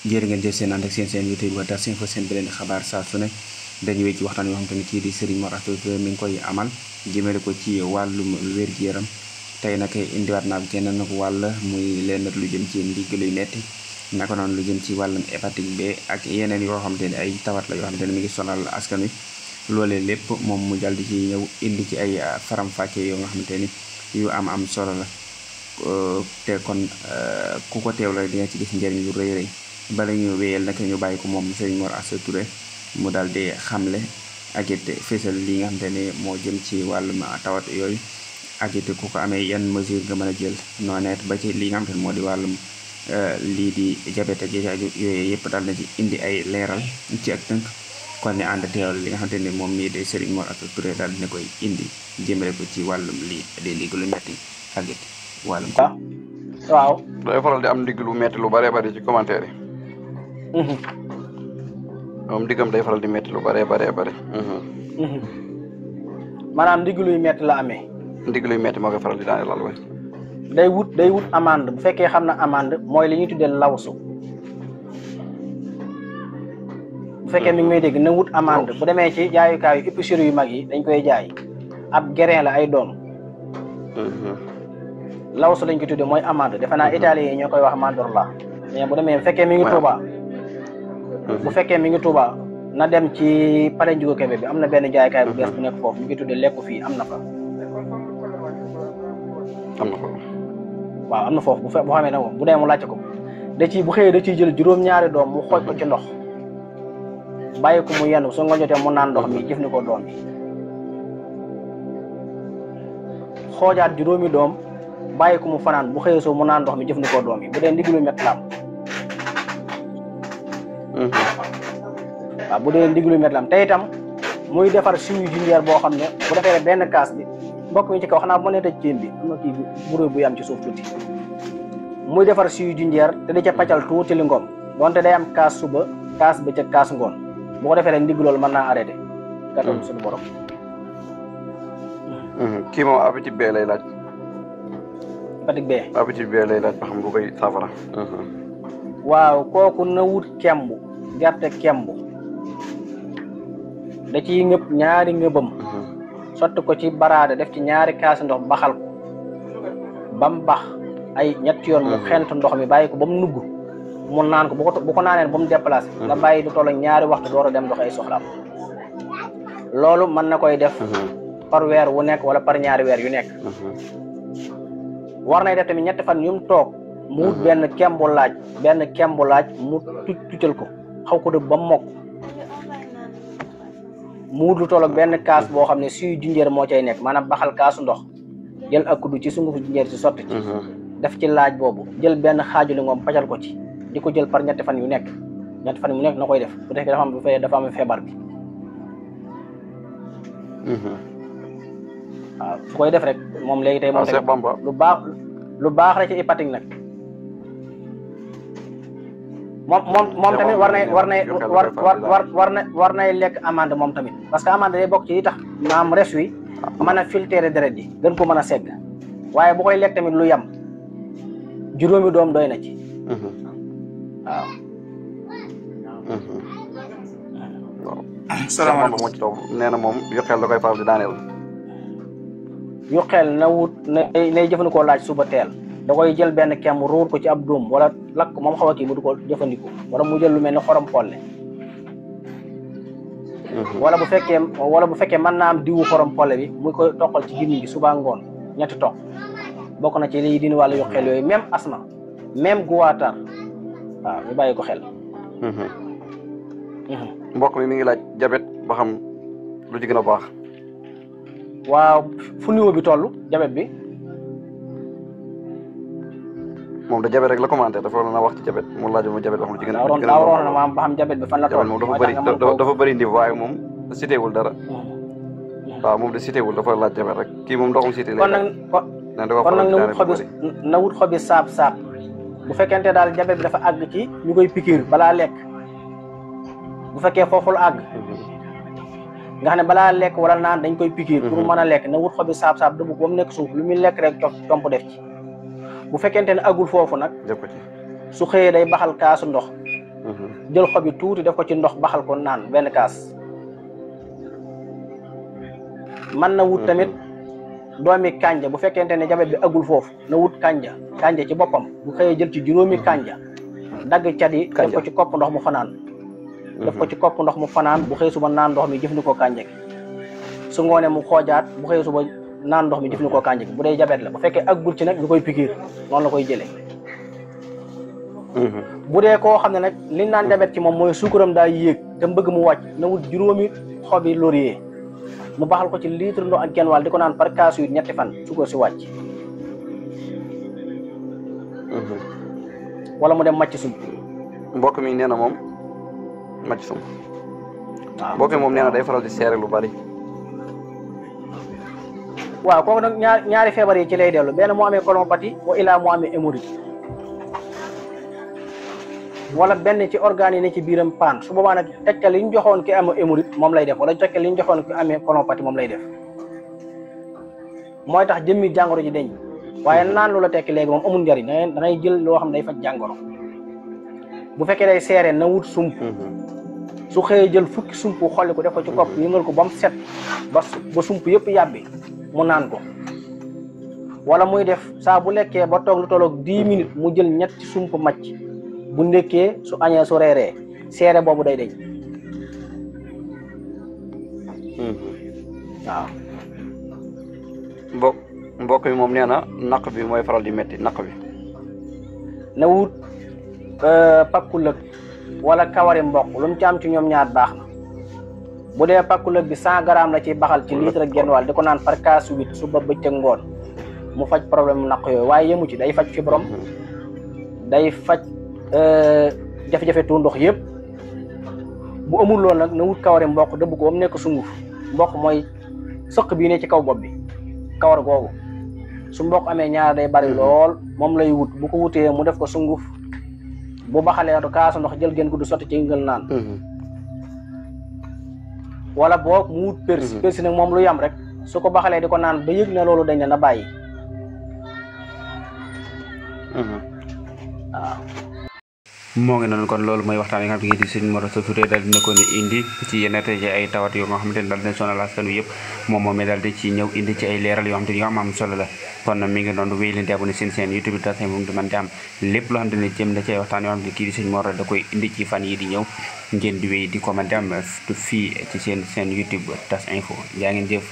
jërë ngeen jëf seen ànd ak seen YouTube ba Darou Info seen beneen xabaar saa su ne dañu wéy ci waxtaan yoo xam te ne kii di Serigne Mor Asta Touré mi ngi koy amal jëmale ko ci wàllum wér-gu-yaram tey nag indiwaat naa keneen nag wàll muy leen lu jëm ci ndigg luy metti naka noonu lu jëm ci wàllum hépatique B ak yeneen yoo xam te ne ay tawat la yoo xam te ne mi ngi sonal askan wi loolee lépp moom mu jàll di ci ñëw indi ci ay faram-fàcce yoo nga xamante ni yu am solo la te kon ku ko teew la di nga ci gis njëriñ lu rëy rëy bala ñu wéyal nag ñu bàyyi ko moom Serigne Mor Asta Touré mu daal di xamle ak it fésal li nga xamante ne moo jëm ci wàllum tawat yooyu ak it ku ko amee yan mesure nga mën a jël nooneet ba ci li nga xamante ne moo di wàllum lii di diabète ak yooyu yëpp daal na ci indi ay leeral ci ak tënk kon ne ànd teewal li nga xamante ne moom mii de Serigne Mor Asta Touré daal dina koy indi jëmale ko ci wàllum lii di ndigg lu metti ak it wàllum waaw day faral di am ndigg lu metti lu bëree bëri ci commentaire yi moom ndiggam day faral di metti lu bëree bëri maanaam ndigg luy metti la amee ndigg luy metti moo koy faral di daane lal way day wut amande bu fekkee xam na amande mooy li ñuy tuddee lawsu bu fekkee mi ngi may dégg na wut amande bu demee ci jaayukaay yu épicerie yu mag yi dañ koy jaay ab grain la ay doom lawsu lañ ko tuddee mooy amande defe naa italien yi ñoo koy wax mandorla mais bu demee bu fekkee mi ngi Touba bu fekkee mi ngi Touba na dem ci pare njugo kebe bi am na benn jaaykaay bu bees bu nekk foofu ñu ngi tuddee lekku fii am na fa waaw am na foofu bu xamee ne moom bu dee mu laajte ko bu xëyee da ciy jël juróom-ñaari doom mu xooj ko ci ndox bàyyi ko mu yenn su nga jotee mu naan ndox mi jëfandikoo doom bi xoojaat juróomi doom bàyyi ko mu fanaan bu xëyee soo mu naan ndox mi jëfandikoo doom yi bu dee ndigg lu métti la am waaw bu dee ndigg lu métti la am te itam muy defar suñu jinjeer boo xam ne bu defee benn kaas bi mbokk mi ci kaw xanaa bu ma nee tëj ceen bi am na kii bu bu yam ci suuf tuuti muy defar suñu jinjeer te di ca paccal tuuti li ngoom donte day am kaas suba kaas bëccëg kaas ngoon bu ko defee rek ndigg loolu mën naa arrêté kattan suñu borom kii moom appétit B lay laaj hépatique B appétit B lay laaj ba xam bu koy saafara waaw kooku na wut kemb gerte kemb da ciy ngëb ñaari ngëbam sotti ko ci baraada def ci ñaari kaasi ndox baxal ko ba mu bax ay ñetti yoon mu xent ndox mi bàyyi ko ba mu nugg mu naan ko bu ko naanee ba mu déplacé nga bàyyi du toll ak ñaari waxtu door a dem dox ay soxlaam loolu mën na koy def par weer wu nekk wala par ñaari weer yu nekk war nay def tamit ñetti fan yu mu toog mu wut benn kembu laaj mu tuccal ko xaw ko dëbb ba mu mokk mu wut lu toll ak benn kaas boo xam ne suy jinjeer moo cay nekk maanaam baxal kaasu ndox jël ak kuddu ci sungufu jinjeer ci sotti ci def ci laaj boobu jël benn xaaju li ngoom pacal ko ci di ko jël par ñetti fan yu nekk na koy def bu fekkee dafa am feebar bi waaw su koy def rek moom léegi tey moom lu baax la ci hépatique nag moom tamit war nay lekk amande moom tamit parce que amande day bokk ci yi tax maam res wi mën a filtrer deret ji gën ko mën a segg waaye bu koy lekk tamit lu yam juróomi doom doy na ci waaw salaamaaleykum moo ci toog nee na moom yokkeel da koy faral di daaneel yokkeel na wut nay jëfandikoo laaj suba teel da koy jël benn kemb ruur ko ci ab dóom wala lakk moom xaw a kii mu du ko jëfandikoo wala mu jël lu mel ni xorom polle wala bu fekkee mën naa am diwu xorom polle bi muy koy toqal ci gémmiñ gi suba ngoon ñetti toq bokk na ci lii dina wàllu yokkeel yooyu même asma même guwaatar waaw ñu bàyyi ko xel mbokk mi ngi laaj jabet ba xam lu ci gën a baax waaw fu niveau bi toll jabet bi moom da jabet rek la commenté dafa waroon a wax ci jabet mu laaj ma jabet ba xam lu ci gën a waroon na maam ba xam jabet bi fan la toll moom dafa bëri niveau waaye moom cité wul dara waaw moom de cité wul dafa laaj jabet rek kii moom ndoxum cité kon nag na wut xobi saab bu fekkente daal jabet bi dafa àgg ci ñu koy pikiir balaa lekk bu fekkee foofu la àgg nga xam ne balaa lekk wala naan dañ koy pikiir pour mën a lekk na wut xobi saab dëbb ko ba mu nekk suuf lu muy lekk rek comp def ci bu fekkente ne agul foofu nag su xëyee day baxal kaasu ndox jël xob yi tuuti def ko ci ndox baxal ko naan benn kaas. mën na wut tamit doomi kanja bu fekkente ne jabet bi agul foofu na wut kanja ci boppam bu xëyee jël ci juróomi kanja dagg cat yi def ko ci kopp ndox mu fanaan. def ko ci kopp ndox mu fanaan bu xëy suba naan ndox mi jëfandikoo kanja gi su ngoonee mu xoojaat bu xëy suba naan ndox mi jëfandikoo kanja gi bu dee jabet la bu fekkee agul ci nag ñu koy pikiir noonu la koy jëlee. bu dee koo xam ne nag liñ naan jabet ci moom mooy suukaram daa yéeg te bëgg mu wàcc na wut juróomi xobi laurier mu baxal ko ci litre ndox ak genn wàll di ko naan par kaas yu ñetti fan suukar si wàcc. wala mu dem màcc sump. mbokk mi nee na moom màcc sump. waaw mbokk mi moom nee na day faral di seere lu bari. waaw kooku nag ñaari feebar yi ci lay dellu benn moo amee colopathie wa ilaa moo amee hémorroïde wala benn ci organes yi ne ci biiram paan su boobaa nag tegtal li ñu joxoon ki amee hémorroïde moom lay def wala tegtal li ñu joxoon ki amee colopathie moom lay def mooy tax jëmmi jàngoro ji deñ waaye naan lu la tekki léegi moom amul njariñ da ngay jël loo xam ne day faj jàngoro bu fekkee day seere na wut sump su xëyee jël fukki sump xolli ko def ko ci kopp yëngal ko ba mu set ba sump yëpp yàbbi mu naan ko wala muy def saa bu lekkee ba toog lu tolloog 10 minutes mu jël ñetti sump macc bu ndekkee su añee su reeree seere boobu day deñ waaw mbokk mi moom nee na naq bi mooy faral di métti naq bi na wut pakku lëg wala kawari mboq lu mu ci am ci ñoom ñaar baax na bu dee pakku lëg bi 100 grammes la ci baxal ci litre ak genn wàll di ko naan par kaas 8 suba bëccëg ngoon mu faj problème naq yooyu waaye yemu ci day faj fibrome day faj jafe-jafe tu ndox yëpp bu amul loolu nag na wut kawari mboq dëbb ko ba mu nekk sunguf mboq mooy sëq bii ne ci kaw bopp bi kawar googu su mboq amee ñaar day bari lool moom lay wut bu ko wutee mu def ko sunguf bu baxalee du kaasu ndox jël gën ko du sotti ci ngël naan wala boog mu wut persi nag moom lu yam rek su ko baxalee di ko naan ba yëg ne loolu dañ na bàyyi waaw moo ngi noonu kon loolu mooy waxtaan yi nga xam ne di Serigne Mor Asta Touré daal dina ko ni indi ci yenn ci ay tawat yoo nga xamante ne daal dina sonal askan wi yëpp moom moomee daal di ci ñëw indi ci ay leeral yoo xamante ni yoo am solo la kon mi ngi noonu wéy leen di abonné seen chaîne YouTube Tas Info moom di mën di am lépp loo xamante ne jëm na ci ay waxtaan yoo xam ne kii di Serigne Mor da koy indi ci fan yi di ñëw ngeen di wéy di commenté am fii ci seen chaîne YouTube Tas Info jaa ngeen jëf